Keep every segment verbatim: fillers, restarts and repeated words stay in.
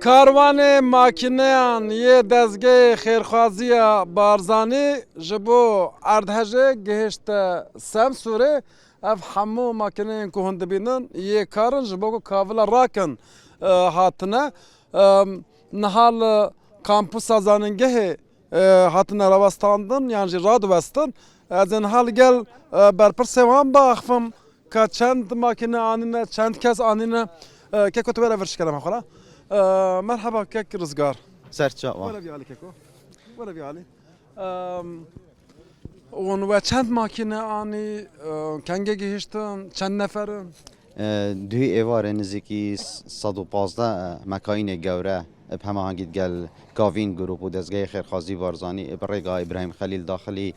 Karwanê makîneyan yê dezgehê xêrxwaziya Barzanî ji bo Erdhejê gihişte Semsûrê. Ev hemû makîneyên ku hûn dibînin yê kar in, ji bo ku kavila rakin, e, hatine. E, niha li kampusa zanîngehê, e, hatine rawestandin yan jî radiwestin. Ez ê niha li gel, e, berpirsê wan biaxivim ka çend makîne anîne, çend kes anîne. E, keko, tu were vir şikene me xwe re. E, merheba kek Rizgar. Ser çawa. Were vî alî keko. Were vî alî. Em, hûn we çend makîne anî, e, kengê gihiştin, çend nefer in? E, duhî êvarê nizîkî sed û pazdeh mekayînê gewre bi hemahengî digel Kavîn Grûp û Dezgehê Xêrxwazî Barzanî bi rêga Îbrahîm Xelîl daxilî,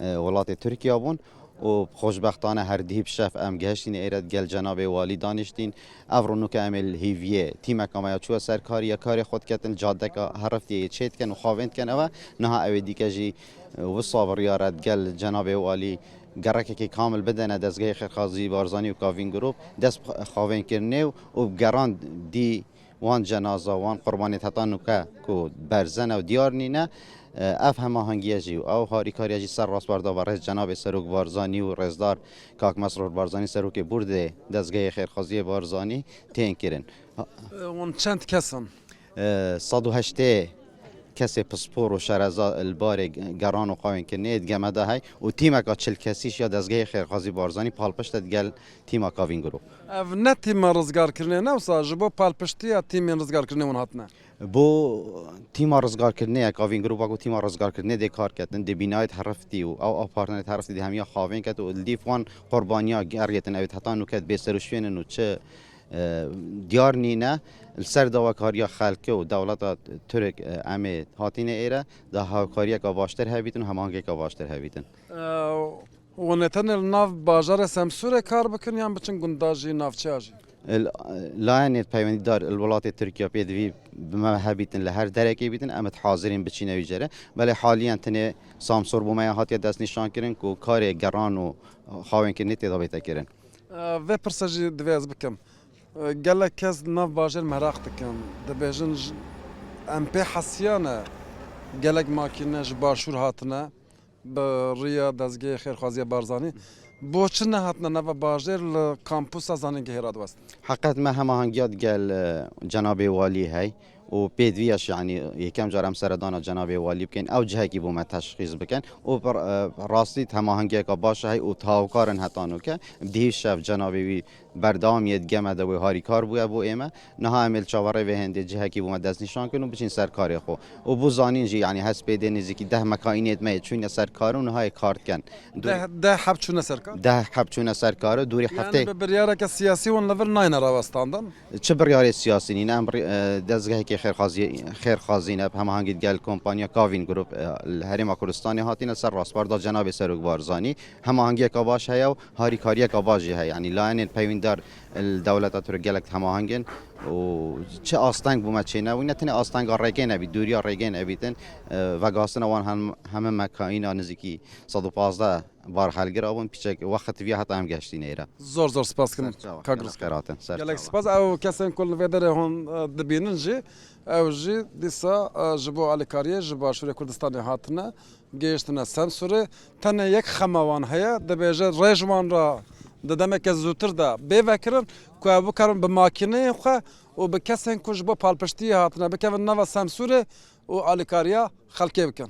e, welatê Tirkiye bûn û xweşbextane her dihî bi şev em gehiştîne êre digel cenabê walî daniştîn. Ev rûnûke em ê li hîviyê tîmeka me ya çûye ser karî, ya karê xwe diketin, cadeka heriftiyê yê çê dikin û xavên dikin. Ev e, niha ew ê dîke jî, e, wisa biryar e digel cenabê walî gerekekê kamil bidene dezgehê Xêrxwazî Barzanî û Kavîn Grûp dest bi xavênkirinê û, û bi geran dî wan cenaza, wan qurbanê heta nûke ku berzen e û diyar nîne, e, ev hemahengiye jî û ew harîkariye jî ser rastber da be rêz cenabê Serok Barzanî û rêzdar Kak Mesrûr Barzanî, serokê bordê dezgehê xêrxwaziyê Barzanî, tên kirin. Ha- E, hûn çend kes in? E, sed û heştê kesê pispor û şereza li barê geran û qawênkirinê digeme de hey û tîmeka çil kesî jî ya dezgehê xêrxwazî Barzanî palpişt e digel tîma Kavîn Grûp. Ev ne tîma rizgarkirinê ne wisa ji bo palpiştiya tîmên rizgarkirinê hûn hatine? Bo tîma rizgarkirinê ye, Kavîn Grûp wekû tîma rizgarkirinê dê kar ketin, dê bînayê heriftî û ew apartmanê heriftî dê hemiya xavên ket û li dîf wan qurbaniya geriyêtin ew ê heta nûke bêser û şwênin û çi, e, diyar nîne. Li ser dawakariya xelkê û dewleta Tirk, e, em ê hatîne êre, da hawkariyeka baştir hebîtin û hemahengiyeka baştir hebîtin. E, Hûn ê tenê li nav bajarê Semsûrê kar bikin yan biçin gunda jî, navçeya jî? Li, layên ê peywendîdar li welatê Tirkiye pêdivî bi me hebîtin, li her derekê bîtin, em ê hazirîn biçîne wî jere. Belê haliyen tenê Samsûr bo me ya hatiye destnîşankirin ku karê geran û xawênkirinê tê de bête kirin. Vê pirse jî divê ez bikim. Gelek kes li nav bajêr meraq dikin. Dibêjin j-, em pê hesiyane gelek makîne ji başûr hatine. Bi riya dezgehê xêrxwaziya Barzanî, bo çi nehatine nava bajêr li kampusa zanîngehê radiwest? Heqet me hemahengiya digel, e, cenabê walî hey û pêdiviya jî, yanî yekem car em seredana cenabê walî bikin, ew cihekî bo me teşxîs bikin û bi, e, rastî hemahengiyeka baş hey û hawkar in heta nûke. Dihî şev cenabê wî berdewamiyê digeme de wê harîkar bûye bo ême. Niha em ê li çaverê vê hêndê cihekî bo me destnîşan kirin û biçin ser karê xwe. Û bo zanîn jî, yanî hespêdê nêzîkî deh mekaînêt me yê çûne ser kar û niha yê kar dikin. Dû- Deh, deh heb çûne ser kar? Deh heb çûne ser kar û dûrî heftê. Yanî bi biryareke siyasî hûn li vir nayne rawestandin? Çi biryarê siyasî nîne, em ri-, e, dezgehekê xêrxazî-, xêrxazî ne, bi hemahengî digel kompanya Kavîn Group, e, li Herêma Kurdistanê hatine ser rastbar da cenabê Serok Barzanî. Hemahengiyeka baş heye û harîkariyeka baş jî heye. Yanî layenên peywîndar li dewleta Tirk gelek hemaheng in û çi asteng bo me çênebûne, tenê astenga rêkê nebî, dûriya rêkê nebîtin, e, vegastina wan hem, heme mekaîna nizîkî sed û pazdeh barhelgir abûn, piçek wext viya heta em geştîne êre. Zor zor spas kirim. Ser çawa. Kak Rizgar. Xêratin, ser Gelek çawa. Spas. Ew kesên ku li vê derê hûn, e, dibînin jî, ew jî dîsa, e, ji bo alîkariyê ji Başûrê Kurdistanê hatine. Gihiştine Semsûrê, tenê yek xema wan heye, dibêje rê ji wan re di demeke zûtir de bê vekirin ku ew bikarin bi makîneyên xwe û bi kesên ku ji bo palpiştiyê hatine bikevin nava Semsûrê û alîkariya xelkê bikin.